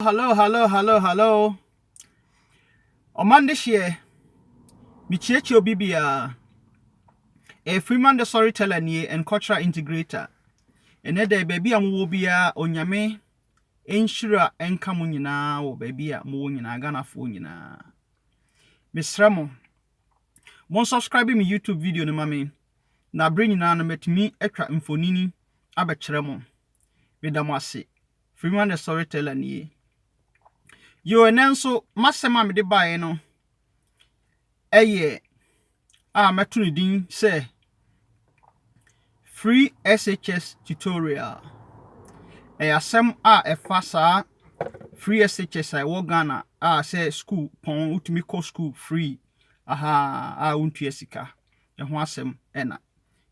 Hello, hello, hello, hello. Ɔman dehyeɛ, mekyiakyia obi biara. Ɛyɛ Freeman the Storyteller nie and Cultural Integrator. Ɛnɛ da baabi a mowɔ biara, Onyame nhyira nka mo nyinaa wɔ baabi a mowɔ nyinaa, Ghanafoɔ nyinaa. Mesrɛ mo, mon subscribe me YouTube video no ma me, na abere nyinaa no matumi atwa mfonini abɛkyerɛ mo. Meda mo ase. Freeman the Storyteller nie. Yo, ɛnɛ nso m'asɛm a mede baeɛ no ɛyɛ a mɛto ne din sɛ Free SHS Tutorial. Ɛyɛ asɛm a ɛfa saa Free SHS a ɛwɔ Ghana a sɛ school pɔn wotumi kɔ school free aha a wontua sika. Ɛho asɛm ɛna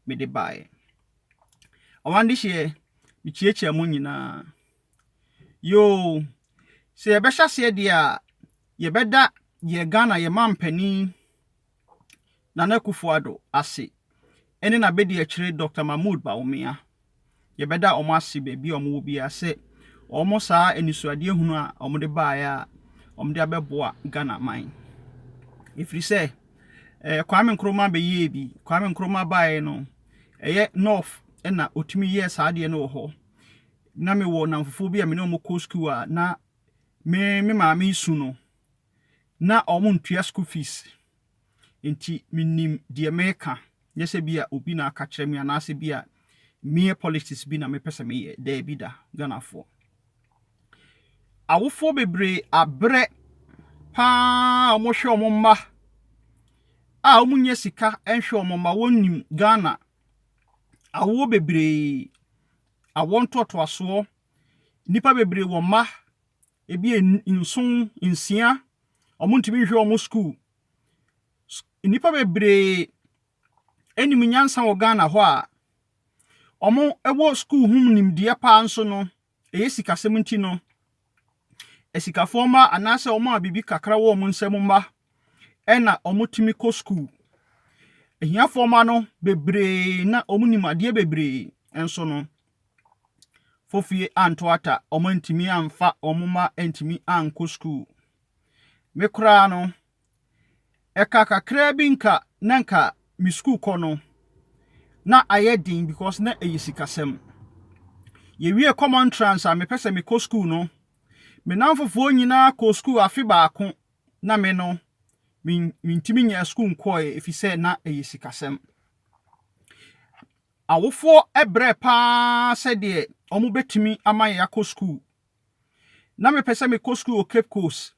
mede baeɛ. Ɔman dehyeɛ, mekyiakyia mo nyinaa. Yo, sɛ yɛbɛhyɛ aseɛ deɛ a, yɛbɛda yɛ Ghana yɛ mampanin Nana Akufo-Addo ase ɛne n'abɛdi Dr. Mahmood Bawumia. Yɛbɛda wɔn ase baabi a wɔwɔ biara sɛ wɔn saa anisoadeɛ hunu a wɔde baeɛ a wɔde abɛboa Ghana man. Ɛfiri sɛ, Kwame Nkrumah bɛyɛɛ bi. Kwame Nkrumah baeɛ no, ɛyɛ North ɛna otumi yɛɛ saa adeɛ no wɔ hɔ. Na mewɔ nnamfofoɔ bi a me ne wɔn kɔ school a na me maame su no, na wɔn ntua school fees. Nti menim deɛ meka. Nyɛ sɛ bi a obi na aka kyerɛ me anaasɛ bi a mere politics bi na mepɛ sɛ meyɛ. Daabi da, Ghanafoɔ. Awofoɔ bebree abrɛ paa a wɔhwɛ wɔn mma a wɔnyɛ sika nhwɛ wɔn mma. Wɔnnim Ghana awoɔ bebree, awoɔ ntoatoasoɔ. Nnipa bebree wɔ mma, ebi yɛ 7, 6, wɔntumi nhwɛ wɔn school. Nnipa bebree anim nyansa wɔ Ghana hɔ a wɔwɔ school ho nimdeɛ paa nso no, ɛyɛ sikasɛm nti no, asikafoɔ mma anaasɛ wɔn a biribi kakra wɔ wɔn nsam mma ɛna wɔtumi kɔ school. Ahiafoɔ mma no bebree na wɔnim adeɛ bebree nso no, fofie anto ata, wɔantumi amfa wɔn mma antumi ankɔ school. Me koraa no, ɛka kakraa bi nka na nka me school kɔ no, na ayɛ den because na ɛyɛ sikasɛm. Yɛwie common entrance a mepɛ sɛ mekɔ school no, me namfofoɔ nyinaa kɔ school afe baako na me no, mentumi nyɛ school nkɔɛ ɛfiri sɛ na ɛyɛ sikasɛm. Awofoɔ brɛ paa sɛdeɛ wɔbɛtumi ama yɛn akɔ school. Na mepɛ sɛ mekɔ school wɔ Cape Coast,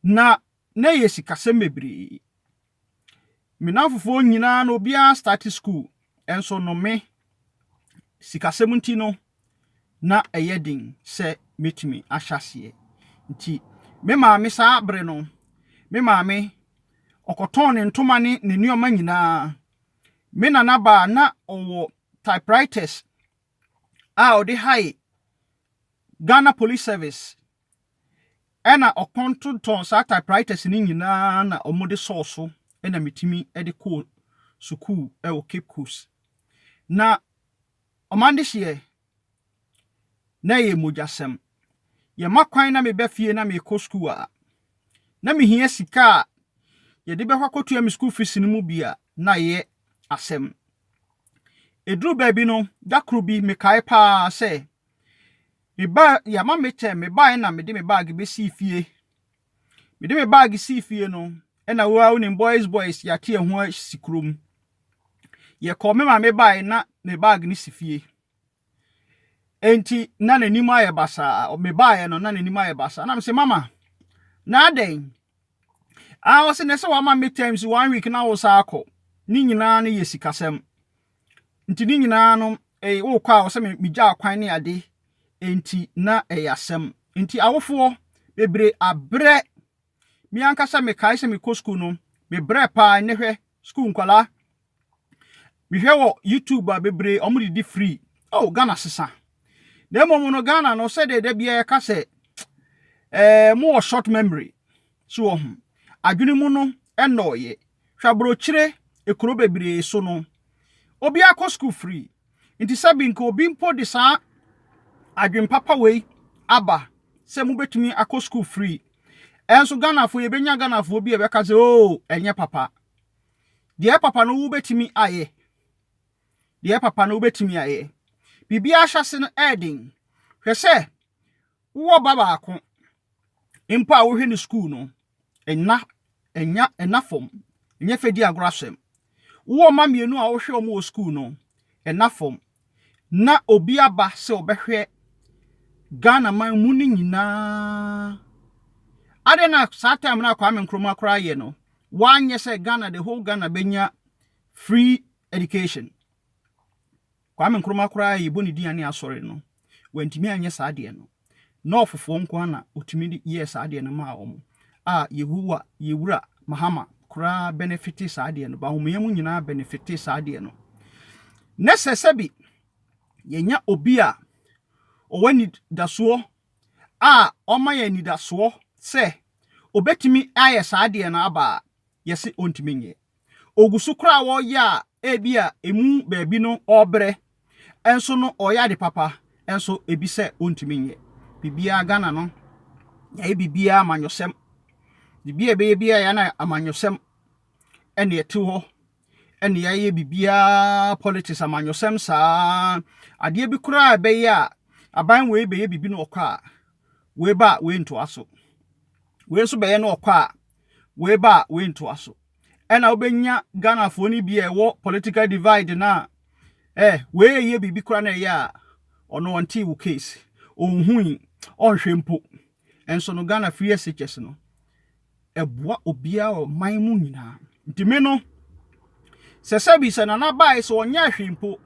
na ɛyɛ sikasɛm bebree. Me namfofoɔ nyinaa no obiara start school, nso no me, sikasɛm nti no, na ɛyɛ den sɛ mɛtumi ahyɛ aseɛ. Nti me maame saa bere no, me maame ɔkɔtɔn ne ntoma ne ne nneɛma nyinaa. Me nana baa na ɔwɔ typewriters a ɔde hae Ghana Police Service ɛna ɔkɔntontɔn saa typewriters no nyinaa na wɔde sɔɔ so ɛna metumi de kɔɔ sukuu ɛwɔ Cape Coast. Na ɔman dehyeɛ, na ɛyɛ mogyasɛm. Yɛma kwan na meba fie na mekɔ sukuu a, na mehia sika a yɛde bɛkɔ akɔtua me school fees no mu bi a na ɛyɛ asɛm. Ɛduru baabi no, da koro bi mekae paa sɛ meba yɛama me kyɛ mebaeɛ na mede me bag bɛsii fie. Mede me bag sii fie no, ɛna wo a wonim boys boys yɛate yɛn ho asi kurom. Yɛkɔɔ me maame baeɛ na me bag no si fie. Enti na n'anim ayɛ basaa. Mebaeɛ no na n'anim ayɛ basaa. Na mese, "Mama, na adɛn?" Ah, ɔse na sɛ wama me terms one week na wo saa akɔ. Ne nyinaa no yɛ sikasɛm. Nti ne nyinaa no, wokɔ a ɔsɛ megya kwan ne ade. Enti na ɛyɛ asɛm. Nti awofoɔ bebree abrɛ. Me ankasa mekae sɛ mekɔ school no, mebrɛ paa. Nnɛ hwɛ school nkwalaa. Mehwɛ wɔ YouTube a bebree ɔmo didi free. Oh, Ghana sesa. Na mmom no Ghana no sɛdeɛ da biara yɛka sɛ mowɔ short memory so wɔ ho. Adwene mu no ɛnnɔɔyɛ. Hwɛ aburokyire ekuro bebree so no, obiara kɔ school free. Nti sɛbi nka obi mpo de saa adwene papa wei aba sɛ sɛ mobɛtumi akɔ school free. Ɛnso Ghanafoɔ, yɛbɛnya Ghanafoɔ bi a ɛbɛka sɛ, "Oo, ɛnyɛ papa." Deɛ papa no wobɛtumi ayɛ, deɛ papa no wobɛtumi ayɛ. Biribiara hyɛ no ɛɛden. Hwɛ sɛ wowɔ ba baako mpo a wohwɛ ne school no, ɛna ɛnya ɛna fam, ɛnyɛ fɛ di agorɔ asɛm. Wowɔ mma mmienu a wohwɛ wɔn wɔ school no, ɛna fam. Na obi aba sɛ ɔbɛhwɛ Ghana man mu no nyinaa. Adɛn na saa time na Kwame Nkrumah koraa yɛ no, wanyɛ sɛ Ghana, the whole Ghana bɛnya free education? Kwame Nkrumah koraa yɛbɔ ne din ne asɔre no, wantumi anyɛ saa adeɛ no. Na ɔfofoɔ nko ara na otumi de yɛɛ saa adeɛ no maa wɔn. A Yehowa yɛwura Mahama koraa benefit saa adeɛ no. Bawumia mu nyinaa benefit saa adeɛ no. Ne sɛ sɛbi yɛnya obi a ɔwɔ anidasoɔ a ɔma yɛn anidasoɔ sɛ obetumi ayɛ saa adeɛ no aba a, yɛse ɔntumi nyɛ. Ogu so koraa wɔreyɛ a, ebi a emu baabi no ɔrebrɛ nso no, ɔyɛ ade papa nso, ebi sɛ ɔntumi nyɛ. Biribiara Ghana no, yɛayɛ biribiara amanyɔsɛm. Biribiara ɛbɛyɛ biara yɛ na amanyɔsɛm ɛna ɛte hɔ, ɛna yɛayɛ biribiara politics, amanyɔsɛm saa. Adeɛ bi koraa ɛbɛyɛ a aban wei bɛyɛ biribi na ɔkɔ a, wei ba a, wei ntoa so. Wei nso bɛyɛ na ɔkɔ a, wei ba a, wei ntoa so. Ɛna wobɛnya Ghanafoɔ no bi a ɛwɔ political divide na wei yɛ biribi koraa na ɛyɛ a, ɔno ɔnte wo case, ɔnhui, ɔnhwɛ mpo. Ɛnso no, Ghana free SHS no ɛboa obiara wɔ man mu nyinaa. Nti me no, sɛ sɛbi sɛ Nana bae sɛ ɔnyɛ hwee mpo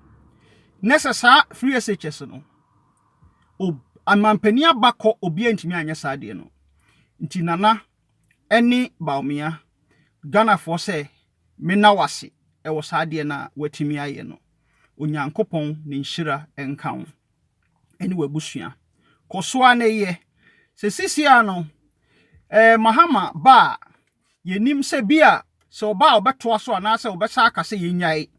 na sɛ saa free SHS no, amampanin aba kɔ, obiara ntumi anyɛ saa adeɛ no. Nti Nana ɛne Bawumia, Ghanafoɔ sɛ mena wase ɛwɔ saa adeɛ no a watumi ayɛ no. Onyankopɔn ne nhyira nka wo ɛne w'abusua. Kɔ so a na yɛ sɛ sisi a no Mahama ba a, yɛnim sɛ bi a sɛ ɔba a, ɔbɛtoa so anaasɛ ɔbɛsa aka sɛ yɛnyae,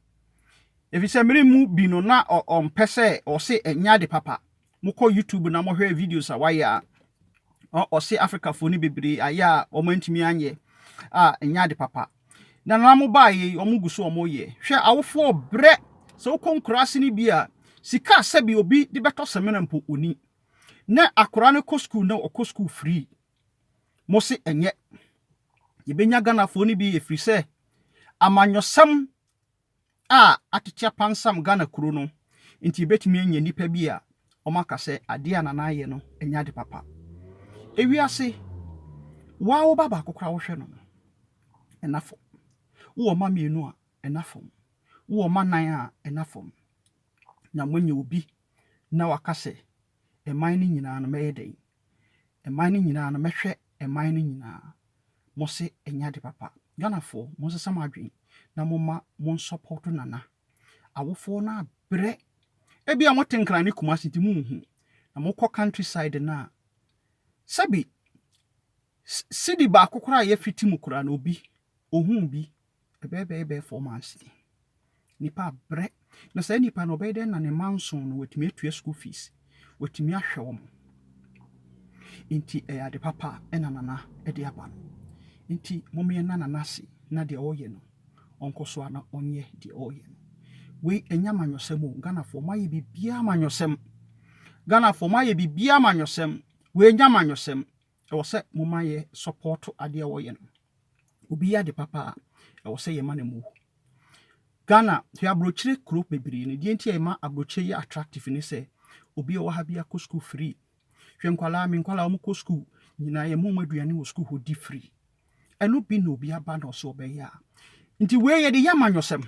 ɛfiri sɛ mmere mu bi no na ɔmpɛ sɛ ɔse ɛnyɛ ade papa. Mokɔ YouTube na mohwɛ videos a wayɛ a, ɔse Africafoɔ no bebree ayɛ a ɔmo antumi anyɛ a, ɛnyɛ ade papa. Na nana mo baa yi, ɔmo gu so ɔmo yɛ. Hwɛ, awofoɔ brɛ sɛ wokɔ nkuraase no bi a, sika sɛbi obi de bɛtɔ sɛmina mpo oni, na akwaraa no kɔ school na ɔkɔ school free. Mo se ɛnyɛ. Yɛbɛnya Ghanafoɔ no bi, ɛfiri sɛ amanyɔsɛm a atete apansam Ghana kuro no nti, yɛbɛtumi anya nnipa bi a ɔmo sɛ adeɛ a Nana ayɛ no ɛnyɛ ade papa. Ewiase waa, wo ba baako koraa wohwɛ no no, ɛna fam. Wowɔ mma mmienu a, ɛna fam. Wowɔ mma nan a, ɛna fam. Na moanya obi na waka sɛ ɛman no nyinaa no mɛyɛ dɛn, ɛman no nyinaa no mɛhwɛ, ɛman no nyinaa, mo se ɛnyɛ ade papa. Ghanafoɔ, monsesa mo adwene na momma mon support Nana. Awofoɔ no abrɛ. Ebi a mote Nkran ne Kumasi nti monhu, na mokɔ countryside no a, sɛbi sidi baako koraa a yɛfiti mu koraa na obi ohun bi ɛbɛyɛ bɛyɛ bɛyɛ 4 months ni. Nipa abrɛ, na saa nipa no ɔbɛyɛ dɛn na ne mma nson no watumi atua school fees, watumi ahwɛ wɔn? Nti ɛyɛ ade papa ɛna Nana ɛde aba no. Nti mommyɛ na Nana ase na deɛ ɔreyɛ no, ɔnkɔ so a na ɔnyɛ deɛ ɔreyɛ no. Wei ɛnyɛ amanyɔsɛm o. Ghanafoɔ, moayɛ biribiara amanyɔsɛm. Ghanafoɔ, moayɛ biribiara amanyɔsɛm. Wei ɛnyɛ amanyɔsɛm. Ɛwɔ sɛ moma yɛ support adeɛ a wɔyɛ no. Obi yɛ ade papa a, ɛwɔ sɛ yɛma no mu. Ghana hwɛ, aburokyire kuro bebree no, deɛ nti a ɛma aburokyire yɛ attractive ne sɛ obi a ɔwɔ ha bi akɔ school free. Hwɛ nkwalaa, me nkwalaa wɔn kɔ school nyinaa, yɛ mo aduane wɔ school hɔ di free. Ɛno bi na obi aba na ɔsɛ ɔbɛyɛ a, nti wei yɛde yɛ amanyɔsɛm?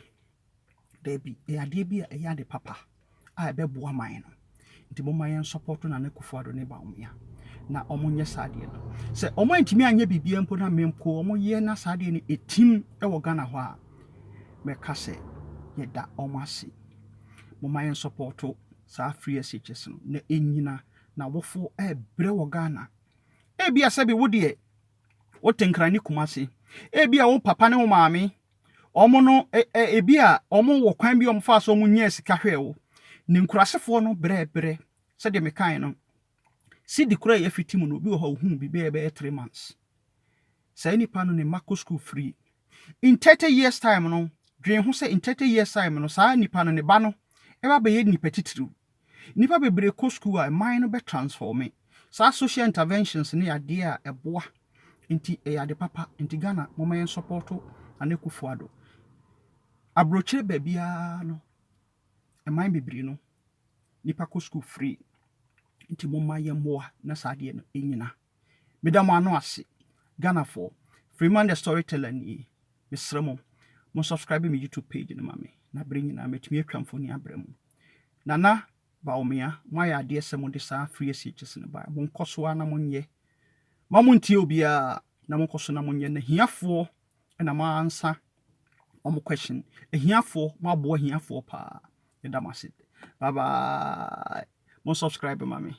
Daabi, ɛyɛ adeɛ bi a ɛyɛ ade papa a ɛbɛboa man no. Nti momma yɛn support Nana Akufo-Addo ne Bawumia na ɔmo nyɛ saa adeɛ no. Sɛ ɔmo antumi anyɛ biribiara mpo na mempo ɔmo yɛ na saa adeɛ no ɛtim ɛwɔ Ghana hɔ a, mɛka sɛ yɛda ɔmo ase. Momma yɛn support saa free SHS no na ɛnyina na awofoɔ ɛɛbrɛ wɔ Ghana. Ebia sɛbi wo deɛ wote Nkran ne Kumase, ebia wo papa ne wo maame ɔmo no ebi a ɔmo wɔ kwan bi a ɔmo fa so ɔmo nyaa sika hwɛɛ wo. Ne nkurasefoɔ no brɛbrɛ sɛdeɛ mekae no. Cedi koraa a yɛafiti mu no, obi wɔ hɔ a ohuu bi bɛyɛ 3 months. Saa nipa no ne mma kɔ school free. In 30 years time no, dwen ho sɛ in 30 years time no, saa nipa no ne ba no ɛba bɛyɛ nipa titiriw. Nipa bebree kɔ school a, ɛman no bɛ transform. Saa social interventions ne adeɛ a ɛboa, nti ɛyɛ ade papa. Nti Ghana, momma yɛn support Nana Akufo-Addo. Aburokyire baabiara no, ɛman bebree no, nipa kɔ school free, nti momma yɛmmoa na saa adeɛ no ɛnyina. Meda mo ano ase, Ghanafoɔ. Freeman the Storyteller nie. Mesrɛ mo, mo subscribe me YouTube page no ma me na bere nyinaa mɛtumi atwa mfoni abrɛ mu. Nana Bawumia, moayɛ adeɛ sɛ mode saa free SHS no baa. Monkɔ so a na monyɛ ma montie obiara na monkɔ so na monyɛ na hiafoɔ ɛna moansa ɔmo question. Ahiafoɔ, moaboa ahiafoɔ paa. Yɛda mo ase. Bye bye. Mo subscribe ma me.